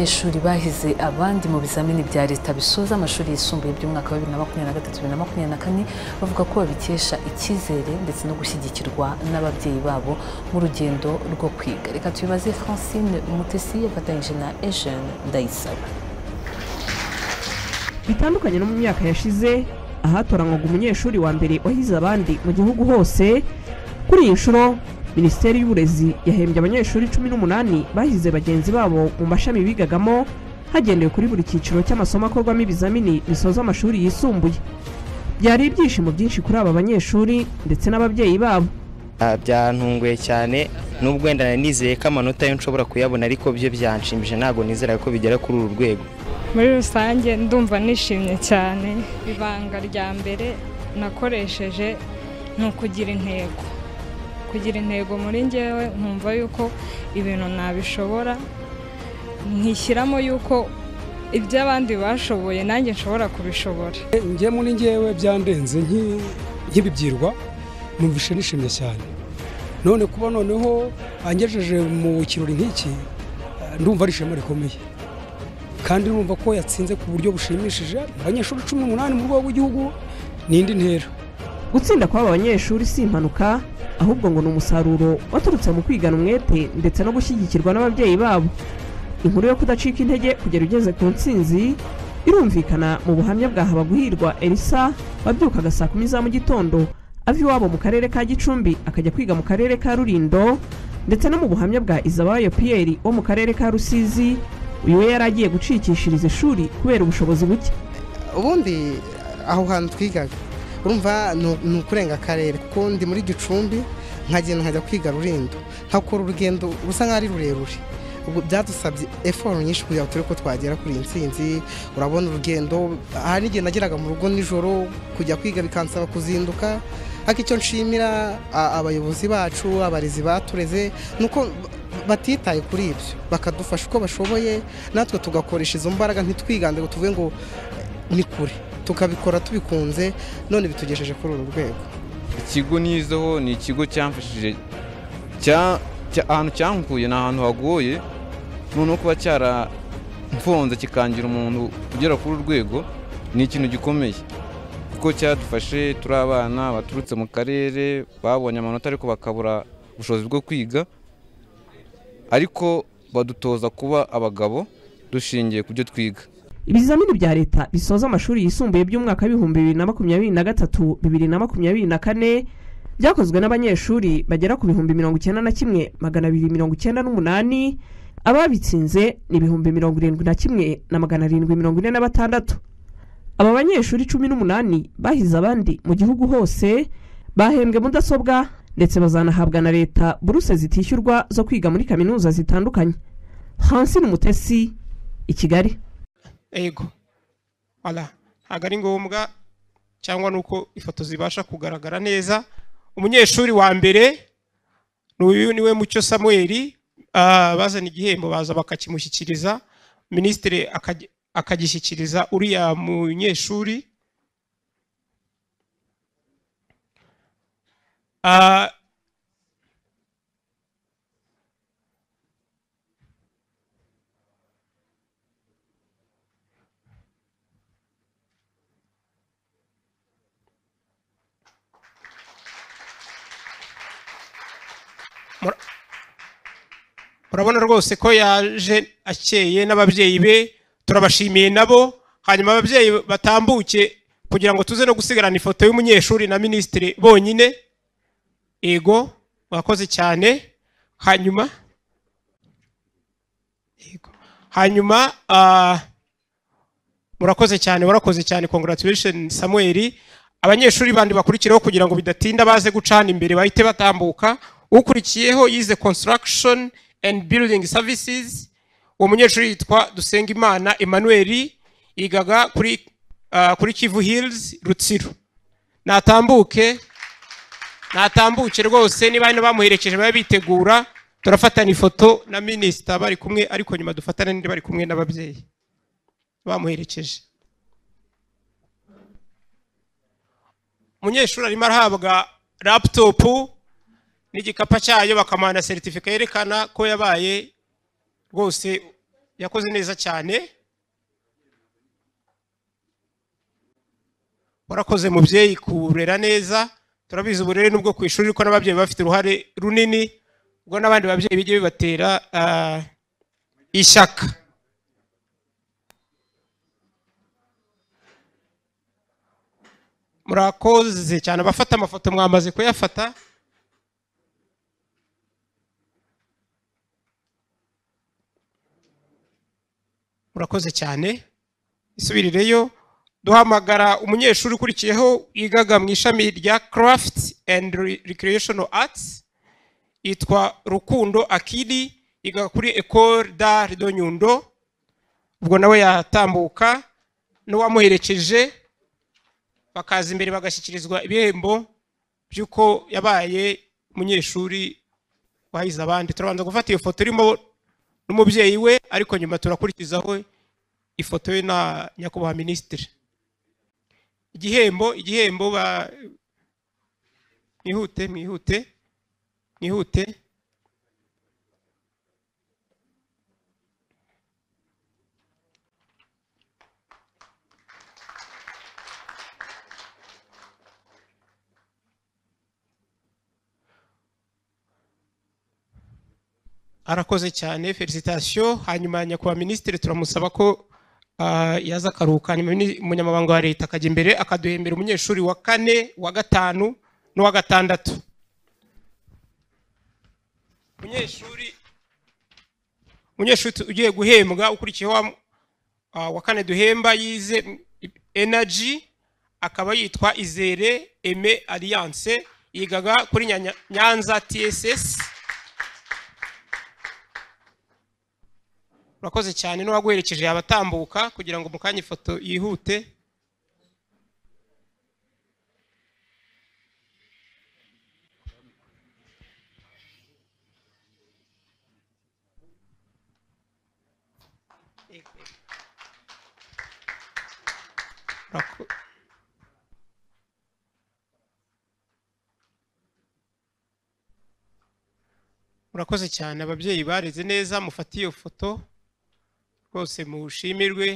Abanyeshuri bahize abandi mu bizamini bya leta bisoza amashuri yisumbuye by'umwaka wa 2023-2024 bavuga ko babikesha icyizere ndetse no gushyigikirwa n'ababyeyi babo mu rugendo rwo kwiga. Reka tubibaze Francine Mutesi yafatanyije na Eugene Ndayisaba. Bitandukanye no mu myaka yashize ahatoranywaga umunyeshuri wa mbere wahize abandi mu gihugu hose, kuri iyi nshuro Minisiteri y'Uburezi yahembye abanyeshuri 18 bahize bagenzi babo mu mashami bigagamo, hagendewe kuri buri cyiciro cy'amasomo akorwamo ibizamini bisoza amashuri yisumbuye. Byari ibyishimo byinshi kuri aba banyeshuri ndetse n'ababyeyi babo. Byantunguye cyane, nubwo wenda nizeye ko amanota yo nshobora kuyabona, ariko byo byanshimije, ntabwo nizera ko bigera kuri uru rwego. Muri rusange ndumva nishimye cyane. Ibanga rya mbere nakoresheje ni ukugira intego. Kugira intego muri njyewe, nkumva yuko ibintu nabishobora, nkishyiramo yuko ibyo abandi bashoboye nanjye nshobora kubishobora. Njye muri njyewe byandenze nkibibyirwa, numvishe nishimye cyane. None kuba noneho angejeje mu kirori nk'iki, ndumva ari ishema rikomeye, kandi numva ko yatsinze ku buryo bushimishije. Abanyeshuri 18 mu rwego rw'igihugu ni indi ntera. Gutsinda kw'aba banyeshuri si impanuka, ahubwo ngo ni umusaruro waturutse mu kwigana umwete ndetse no gushyigikirwa n'ababyeyi babo. Inkuru yo kudacika intege kugera ugeze ku ntsinzi irumvikana mu buhamya bwa Habaguhirwa Elisa wabyukaga saa 10 za mu gitondo ava iwabo mu karere ka Gicumbi akajya kwiga mu karere ka Rulindo, ndetse no mu buhamya bwa Izabayo Pierre wo mu karere ka Rusizi, uyu we yari agiye gucikishiriza ishuri kubera ubushobozi buke. Ubundi aho hantu twigaga urumva ni ukurenga akarere, kuko ndi muri Gicumbi nkagenda nkajya kwiga Rulindo, nkakora urugendo rusa nk'aho ari rurerure. Byadusabye effort nyinshi kugira ngo turebe ko twagera kuri iyi ntsinzi. Urabona urugendo, hari n'igihe nageraga mu rugo nijoro kujya kwiga bikansaba kuzinduka. Ariko icyo nshimira abayobozi bacu, abarezi batureze, ni uko batitaye kuri ibyo, bakadufasha uko bashoboye, natwe tugakoresha izo mbaraga, ntitwigande ngo tuvuge ngo ni kure, tukabikora tubikunze, none bitugejeje kuri uru rwego. Ikigo nizeho ni ikigo cyamfashije, ahantu cyankuye ni ahantu hagoye, noneho kuba cyaramfunze kikangira umuntu ugera kuri uru rwego ni ikintu gikomeye, kuko cyadufashe turi abana baturutse mu karere babonye amanota ariko bakabura ubushobozi bwo kwiga, ariko badutoza kuba abagabo dushingiye ku byo twiga. Ibizamini bya leta bisoza amashuri yisumbuye by'umwaka w'2023-2024 byakozwe n'abanyeshuri bagera ku 91,298, ababitsinze ni 71,746. Aba banyeshuri 18 bahize abandi mu gihugu hose bahembwe mudasobwa ndetse bazanahabwa na leta buruse zitishyurwa zo kwiga muri kaminuza zitandukanye. Francine Mutesi, i Kigali. Ego wala ntabwo ari ngombwa, cyangwa nuko ifoto zibasha kugaragara neza. Umunyeshuri wa mbere n'uyu niwe Mucyo Samuel, bazana igihembo baza bakakimushyikiriza, minisitiri akagishyikiriza uriya munyeshuri. Murabona rwose ko yaje akeye n'ababyeyi be, turabashimiye nabo. Hanyuma ababyeyi batambuke kugira ngo tuze no gusigarana ifoto y'umunyeshuri na minisitiri bonyine. Ego, mwakoze cyane. Hanyuma ego, hanyuma murakoze cyane, warakoze cyane, congratulations Samuel. Abanyeshuri bandi bakurikiraho kugira ngo bidatinda baze gucana imbere bahite batambuka. Ukurikiyeho yize construction and building services, uwo munyeshuri yitwa Dusengimana Emmanuel, yigaga kuri Kivu Hills Rutsiro. Natambuke, natambuke rwose, niba hano bamuherekeje babe bitegura, turafatana ifoto na minisita bari kumwe, ariko nyuma dufatane n'indi bari kumwe n'ababyeyi bamuherekeje. Umunyeshuri arimo arahabwa laptop n'igikapa cyayo, bakamuha na certificate yerekana ko yabaye rwose Yakoze neza cyane. Warakoze mubyeyi kurera neza. Turabizi uburere nubwo ku ishuri ko n'ababyeyi bafite uruhare runini, ubwo n'abandi babyeyi bijye bibatera ishyaka. Murakoze cyane. Abafata amafoto mwamaze kuyafata. Murakoze cyane. Isubirireyo. Duhamagara umunyeshuri ukurikiyeho yigaga mu ishami rya Craft and Recreational Arts, yitwa Rukundo Akili, yigaga kuri Ecole d'Art de Nyundo. Ubwo nawe yatambuka n'uwamuherekeje bakaza imbere bagashyikirizwa ibihembo by'uko yabaye umunyeshuri wahize abandi. Turabanza gufata iyo foto irimo n'umubyeyi we, ariko nyuma turakurikizaho ifoto ye na nyakubahwa minisitiri. Igihembo ba mwihute mwihute mwihute. Arakoze cyane, felicitation. Hanyuma nyakubahwa minisitiri turamusaba ko yaza akaruhuka, hanyuma umunyamabanga wa leta akajya imbere akaduhembera umunyeshuri wa 4, wa 5 n'uwa 6. Umunyeshuri ugiye guhembwa ukurikiyeho wa 4 duhemba yize energy, akaba yitwa Izere Aime Alliance, yigaga kuri Nyanza TSS. Urakoze cyane, n'uwaguherekeje yabatambuka kugira ngo mukanye ifoto yihute. Urakoze cyane, ababyeyi bareze neza, mufate iyo foto rwose mushimirwe.